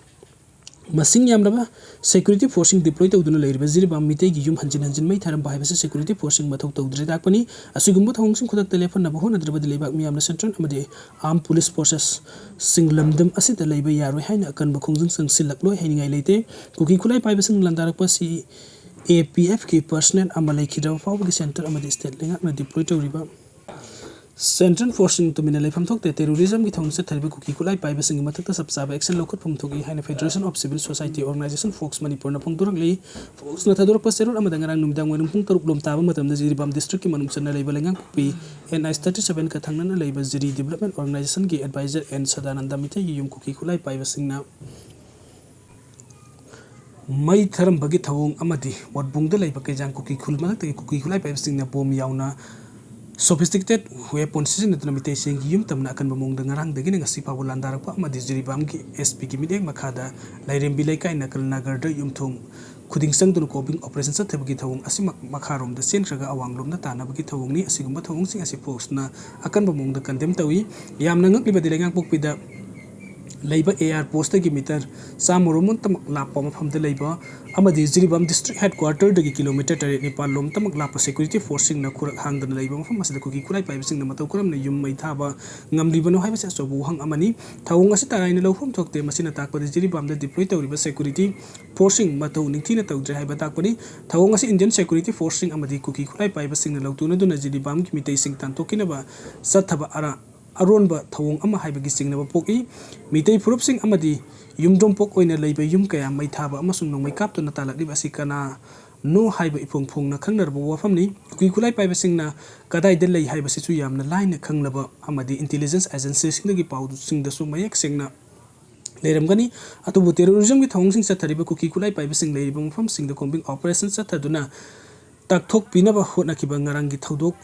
ꯃꯁꯤꯡ ꯌꯥꯝꯂꯕ ꯁꯦꯀ꯭ꯌꯨꯔꯤꯇꯤ ꯐꯣꯔꯁꯁꯤꯡ ꯗꯤꯄ꯭ꯂꯣꯏ ꯇꯧꯗꯨꯅ ꯂꯩꯔꯤꯕ ꯖꯤꯔꯤꯕꯥꯝ ꯃꯤꯇꯩꯒꯤ ꯌꯨꯝ ꯍꯟꯖꯤꯟ ꯍꯟꯖꯤꯟ ꯃꯩ ꯊꯥꯔꯝꯕ ꯍꯥꯏꯕꯁꯤ ꯁꯦꯀ꯭ꯌꯨꯔꯤꯇꯤ ꯐꯣꯔꯁꯁꯤꯡ ꯃꯊꯧ ꯇꯧꯗ꯭ꯔꯦ ꯇꯥꯛꯄꯅꯤ꯫ ꯑꯁꯤꯒꯨꯝꯕ ꯊꯧꯑꯣꯡꯁꯤꯡ ꯈꯨꯗꯛꯇ ꯂꯦꯞꯍꯟꯅꯕ ꯍꯣꯠꯅꯗ꯭ꯔꯕꯗꯤ ꯂꯩꯕꯥꯛ ꯃꯤꯌꯥꯝꯅ ꯁꯦꯟꯇ꯭ꯔꯦꯜ ꯑꯃꯗꯤ ꯑꯥꯔꯝ ꯄꯨꯂꯤꯁ ꯐꯣꯔꯁꯦꯁꯁꯤꯡ ꯂꯝꯗꯝ ꯑꯁꯤꯗ ꯂꯩꯕ ꯌꯥꯔꯣꯏ ꯍꯥꯏꯅ ꯑꯀꯟꯕ ꯈꯣꯡꯖꯪ ꯆꯪꯁꯤꯜꯂꯛꯂꯣꯏ ꯍꯥꯏꯅꯤꯡꯉꯥꯏ ꯂꯩꯇꯦ꯫ ꯀꯨꯀꯤ ꯈꯨꯠꯂꯥꯏ ꯄꯥꯏꯕꯁꯤꯡꯅ ꯂꯥꯟꯗꯥꯔꯛꯄ ꯑꯁꯤ ꯑꯦ ꯄꯤ ꯑꯦꯐꯀꯤ ꯄꯔꯁꯅꯦꯜ ꯑꯃ ꯂꯩꯈꯤꯗ꯭ꯔꯕ ꯐꯥꯎꯕꯒꯤ ꯁꯦꯟꯇꯔ ꯑꯃꯗꯤ ꯁ꯭ꯇꯦꯠ ꯂꯩꯉꯥꯛꯅ ꯗꯤꯄ꯭ꯂꯣꯏ ꯇꯧꯔꯤꯕ Central forceꯁꯤꯡ ꯇꯨꯃꯤꯟꯅ ꯂꯩꯐꯝ ꯊꯣꯛꯇꯦ꯫ Terrorismꯒꯤ ꯊꯧꯑꯣꯡ ꯆꯠꯊꯔꯤꯕ ꯀꯨꯀꯤ ꯈꯨꯠꯂꯥꯏ ꯄꯥꯏꯕꯁꯤꯡꯒꯤ ꯃꯊꯛꯇ ꯆꯞ ꯆꯥꯕ action ꯂꯧꯈꯠꯐꯝ ꯊꯣꯛꯏ ꯍꯥꯏꯅ Federation of Civil Society Organization, fox ꯃꯅꯤꯄꯨꯔꯅ ꯐꯣꯡꯗꯣꯔꯛꯂꯤ꯫ ꯐꯣꯛꯁꯅ ꯊꯥꯗꯣꯔꯛꯄ ꯆꯦꯔꯣꯜ ꯑꯃꯗ ꯉꯔꯥꯡ ꯅꯨꯃꯤꯗꯥꯡ ꯋꯥꯏꯔꯝ ꯄꯨꯡ ꯇꯔꯨꯛ ꯂꯣꯝ ꯇꯥꯕ ꯃꯇꯝꯗ ꯖꯤꯔꯤꯕꯥꯝ districtꯀꯤ ꯃꯅꯨꯡ ꯆꯟꯅ ꯂꯩꯕ ꯂꯩꯉꯥꯛꯄꯣꯛꯄꯤ N I thirty sevenꯒ ꯊꯪꯅꯅ ꯂꯩꯕ ꯖꯤꯔꯤ Development Organizationꯒꯤ advisor N ꯁꯗꯥꯅꯟꯗ ꯃꯤꯇꯩꯒꯤ ꯌꯨꯝ ꯀꯨꯀꯤ ꯈꯨꯠꯂꯥꯏ ꯄꯥꯏꯕꯁꯤꯡꯅ ꯃꯩ ꯊꯥꯔꯝꯕꯒꯤ ꯊꯧꯑꯣꯡ ꯑꯃꯗꯤ ꯃꯣꯠꯕꯨꯡꯗ ꯂꯩꯕ ꯀꯩꯖꯥꯡ ꯀꯨꯀꯤ ꯈꯨꯜ ꯃꯊꯛꯇꯒꯤ ꯀꯨꯀꯤ ꯈꯨꯠꯂꯥꯏ ꯄꯥꯏꯕꯁꯤꯡꯅ ꯕꯣꯝ ꯌꯥꯎꯅ sophisticated weapon ꯁꯤꯖꯤꯟꯅꯗꯨꯅ ꯃꯤꯇꯩꯁꯤꯡꯒꯤ ꯌꯨꯝ ꯇꯝꯅ ꯑꯀꯟꯕ ꯃꯑꯣꯡꯗ ꯉꯔꯥꯡꯗꯒꯤꯅ ꯉꯁꯤ ꯐꯥꯎꯕ ꯂꯥꯟꯗꯥꯔꯛꯄ ꯑꯃꯗꯤ ꯖꯤꯔꯤꯕꯥꯝꯒꯤ S Pꯒꯤ ꯃꯤꯠꯌꯦꯡ ꯃꯈꯥꯗ ꯂꯥꯏꯔꯦꯝꯕꯤ ꯂꯩꯀꯥꯏ ꯅꯀꯜ ꯅꯥꯒꯔꯗ ꯌꯨꯝꯊꯣꯡ ꯈꯨꯗꯤꯡ ꯆꯪꯗꯨꯅ combing operation ꯆꯠꯊꯕꯒꯤ ꯊꯧꯑꯣꯡ ꯑꯁꯤꯃꯛ ꯃꯈꯥꯔꯣꯝꯗ ꯆꯦꯟꯈ꯭ꯔꯒ ꯑꯋꯥꯡꯂꯣꯝꯗ ꯇꯥꯟꯅꯕꯒꯤ ꯊꯧꯑꯣꯡꯅꯤ꯫ ꯑꯁꯤꯒꯨꯝꯕ ꯊꯧꯑꯣꯡꯁꯤꯡ ꯑꯁꯤ ꯐꯣꯛꯁꯅ ꯑꯀꯟꯕ ꯃꯑꯣꯡꯗ condemn ꯇꯧꯏ꯫ ꯌꯥꯝꯅ ꯉꯛꯂꯤꯕꯗꯤ ꯂꯩꯉꯥꯛꯄꯣꯛꯄꯤꯗ ꯂꯩꯕ A R postꯇꯒꯤ meter ꯆꯥꯝꯃ ꯔꯣꯝꯇꯃꯛ ꯂꯥꯞꯄ ꯃꯐꯝꯗ ꯂꯩꯕ ꯑꯃꯗꯤ ꯖꯤꯔꯤꯕꯥꯝ district headquarterꯗꯒꯤ kilometre ꯇꯔꯦꯠ ꯅꯤꯄꯥꯜ ꯂꯣꯝꯇꯃꯛ ꯂꯥꯞꯄ security forceꯁꯤꯡꯅ ꯈꯨꯔꯛ ꯍꯥꯡꯗꯅ ꯂꯩꯕ ꯃꯐꯝ ꯑꯁꯤꯗ ꯀꯨꯀꯤ ꯈꯨꯠꯂꯥꯏ ꯄꯥꯏꯕꯁꯤꯡꯅ ꯃꯇꯧ ꯀꯔꯝꯅ ꯌꯨꯝ ꯃꯩ ꯊꯥꯕ ꯉꯝꯂꯤꯕꯅꯣ ꯍꯥꯏꯕꯁꯤ ꯑꯆꯧꯕ ꯋꯥꯍꯪ ꯑꯃꯅꯤ꯫ ꯊꯧꯑꯣꯡ ꯑꯁꯤ ꯇꯔꯥꯏꯅ ꯂꯧꯐꯝ ꯊꯣꯛꯇꯦ꯫ ꯃꯁꯤꯅ ꯇꯥꯛꯄꯗꯤ ꯖꯤꯔꯤꯕꯥꯝꯗ deploy ꯇꯧꯔꯤꯕ security forceꯁꯤꯡ ꯃꯊꯧ ꯅꯤꯡꯊꯤꯅ ꯇꯧꯗ꯭ꯔꯦ ꯍꯥꯏꯕ ꯇꯥꯛꯄꯅꯤ꯫ ꯊꯧꯑꯣꯡ ꯑꯁꯤ Indian security forceꯁꯤꯡ ꯑꯃꯗꯤ ꯀꯨꯀꯤ ꯈꯨꯠꯂꯥꯏ ꯄꯥꯏꯕꯁꯤꯡꯅ ꯂꯧꯇꯨꯅꯗꯨꯅ ꯖꯤꯔꯤꯕꯥꯝꯒꯤ ꯃꯤꯇꯩꯁꯤꯡ ꯇꯥꯟꯊꯣꯛꯈꯤꯅꯕ ꯆꯠꯊꯕ ꯑꯔꯥ-, ꯑꯔꯣꯟꯕ ꯊꯧꯑꯣꯡ ꯑꯃ ꯍꯥꯏꯕꯒꯤ ꯆꯤꯡꯅꯕ ꯄꯣꯛꯏ꯫ ꯃꯤꯇꯩ ꯐꯨꯔꯨꯞꯁꯤꯡ ꯑꯃꯗꯤ ꯌꯨꯝꯊꯣꯡꯄꯣꯛ ꯑꯣꯏꯅ ꯂꯩꯕ ꯌꯨꯝ ꯀꯌꯥ ꯃꯩ ꯊꯥꯕ ꯑꯃꯁꯨꯡ ꯅꯣꯡꯃꯩ ꯀꯥꯞꯇꯨꯅ ꯇꯥꯜꯂꯛꯂꯤꯕ ꯑꯁꯤ ꯀꯅꯥꯅꯣ ꯍꯥꯏꯕ ꯏꯐꯣꯡ ꯐꯣꯡꯅ ꯈꯪꯅꯔꯕ ꯋꯥꯐꯝꯅꯤ꯫ ꯀꯨꯀꯤ ꯈꯨꯠꯂꯥꯏ ꯄꯥꯏꯕꯁꯤꯡꯅ ꯀꯗꯥꯏꯗ ꯂꯩ ꯍꯥꯏꯕꯁꯤꯁꯨ ꯌꯥꯝꯅ ꯂꯥꯏꯅ ꯈꯪꯂꯕ ꯑꯃꯗꯤ intelligence agencyꯁꯤꯡꯗꯒꯤ ꯄꯥꯎꯁꯤꯡꯗꯁꯨ ꯃꯌꯦꯛ ꯁꯦꯡꯅ ꯂꯩꯔꯝꯒꯅꯤ꯫ ꯑꯗꯨꯕꯨ terrorismꯒꯤ ꯊꯧꯑꯣꯡꯁꯤꯡ ꯆꯠꯊꯔꯤꯕ ꯀꯨꯀꯤ ꯈꯨꯠꯂꯥꯏ ꯄꯥꯏꯕꯁꯤꯡ ꯂꯩꯔꯤꯕ ꯃꯐꯝꯁꯤꯡꯗ combing operation ꯆꯠꯊꯗꯨꯅ ꯇꯥꯛꯊꯣꯛꯄꯤꯅꯕ ꯍꯣꯠꯅꯈꯤꯕ ꯉꯔꯥꯡꯒꯤ ꯊꯧꯗꯣꯛ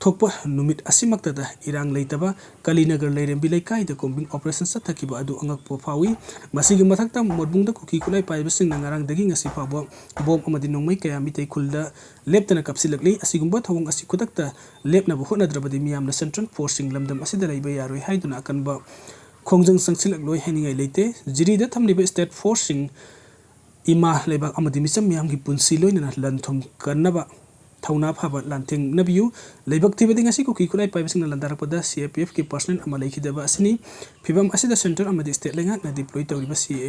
ꯊꯣꯛꯄ ꯅꯨꯃꯤꯠ ꯑꯁꯤꯃꯛꯇꯗ ꯏꯔꯥꯡ ꯂꯩꯇꯕ ꯀꯂꯤꯅꯒꯔ ꯂꯩꯔꯦꯝꯕꯤ ꯂꯩꯀꯥꯏꯗ combing operation ꯆꯠꯊꯈꯤꯕ ꯑꯗꯨ ꯑꯉꯛꯄ ꯐꯥꯎꯏ꯫ ꯃꯁꯤꯒꯤ ꯃꯊꯛꯇ ꯃꯣꯠꯕꯨꯡꯗ ꯀꯨꯀꯤ ꯈꯨꯠꯂꯥꯏ ꯄꯥꯏꯕꯁꯤꯡꯅ ꯉꯔꯥꯡꯗꯒꯤ ꯉꯁꯤ ꯐꯥꯎꯕ ꯕꯣꯝ ꯑꯃꯗꯤ ꯅꯣꯡꯃꯩ ꯀꯌꯥ ꯃꯤꯇꯩ ꯈꯨꯜꯗ ꯂꯦꯞꯇꯅ ꯀꯥꯞꯁꯤꯜꯂꯛꯂꯤ꯫ ꯑꯁꯤꯒꯨꯝꯕ ꯊꯧꯑꯣꯡ ꯑꯁꯤ ꯈꯨꯗꯛꯇ ꯂꯦꯞꯅꯕ ꯍꯣꯠꯅꯗ꯭ꯔꯕꯗꯤ ꯃꯤꯌꯥꯝꯅ central forceꯁꯤꯡ ꯂꯝꯗꯝ ꯑꯁꯤꯗ ꯂꯩꯕ ꯌꯥꯔꯣꯏ ꯍꯥꯏꯗꯨꯅ ꯑꯀꯟꯕ ꯈꯣꯡꯖꯪ ꯆꯪꯁꯤꯜꯂꯛꯂꯣꯏ ꯍꯥꯏꯅꯤꯡꯉꯥꯏ ꯂꯩꯇꯦ꯫ ꯖꯤꯔꯤꯗ ꯊꯝꯂꯤꯕ state forceꯁꯤꯡ ꯏꯃꯥ ꯂꯩꯕꯥꯛ ꯑꯃꯗꯤ ꯃꯤꯆꯝ ꯃꯤꯌꯥꯝꯒꯤ ꯄꯨꯟꯁꯤ ꯂꯣꯏꯅꯅ ꯂꯟ ꯊꯨꯝ ꯀꯟꯅꯕ ꯊꯧꯅꯥ ꯐꯕ ꯂꯥꯟꯊꯦꯡꯅꯕꯤꯌꯨ꯫ ꯂꯥꯏꯕꯛ ꯊꯤꯕꯗꯤ ꯉꯁꯤ ꯀꯨꯀꯤ ꯈꯨꯠꯂꯥꯏ ꯄꯥꯏꯕꯁꯤꯡꯅ ꯂꯥꯟꯗꯥꯔꯛꯄꯗ C R P Fꯀꯤ personnel ꯑꯃ ꯂꯩꯈꯤꯗꯕ ꯑꯁꯤꯅꯤ꯫ ꯐꯤꯕꯝ ꯑꯁꯤꯗ centre ꯑꯃꯗꯤ state ꯂꯩꯉꯥꯛꯅ deploy ꯇꯧꯔꯤꯕ C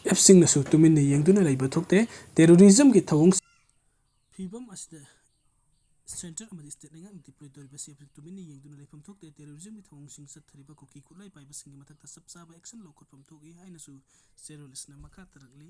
A Fꯁꯤꯡꯅꯁꯨ ꯇꯨꯃꯤꯟꯅ ꯌꯦꯡꯗꯨꯅ ꯂꯩꯕ ꯊꯣꯛꯇꯦ꯫ Terrorismꯒꯤ ꯊꯧꯑꯣꯡ ꯐꯤꯕꯝ ꯑꯁꯤꯗ ꯁꯦꯟꯇꯔ ꯑꯃꯗꯤ ꯁ꯭ꯇꯦꯠ ꯂꯩꯉꯥꯛꯅ ꯗꯤꯄ꯭ꯂꯣꯏ ꯇꯧꯔꯤꯕꯁꯤ ꯑꯗꯨ ꯇꯨꯃꯤꯟꯅ ꯌꯦꯡꯗꯨꯅ ꯂꯩꯐꯝ ꯊꯣꯛꯇꯦ꯫ ꯇꯦꯔꯣꯔꯤꯖꯝꯒꯤ ꯊꯧꯑꯣꯡꯁꯤꯡ ꯆꯠꯊꯔꯤꯕ ꯀꯨꯀꯤ ꯈꯨꯠꯂꯥꯏ ꯄꯥꯏꯕꯁꯤꯡꯒꯤ ꯃꯊꯛꯇ ꯆꯞ ꯆꯥꯕ ꯑꯦꯛꯁꯟ ꯂꯧꯈꯠꯐꯝ ꯊꯣꯛꯏ ꯍꯥꯏꯅꯁꯨ ꯆꯦꯔꯣꯜ ꯑꯁꯤꯅ ꯃꯈꯥ ꯇꯥꯔꯛꯂꯤ꯫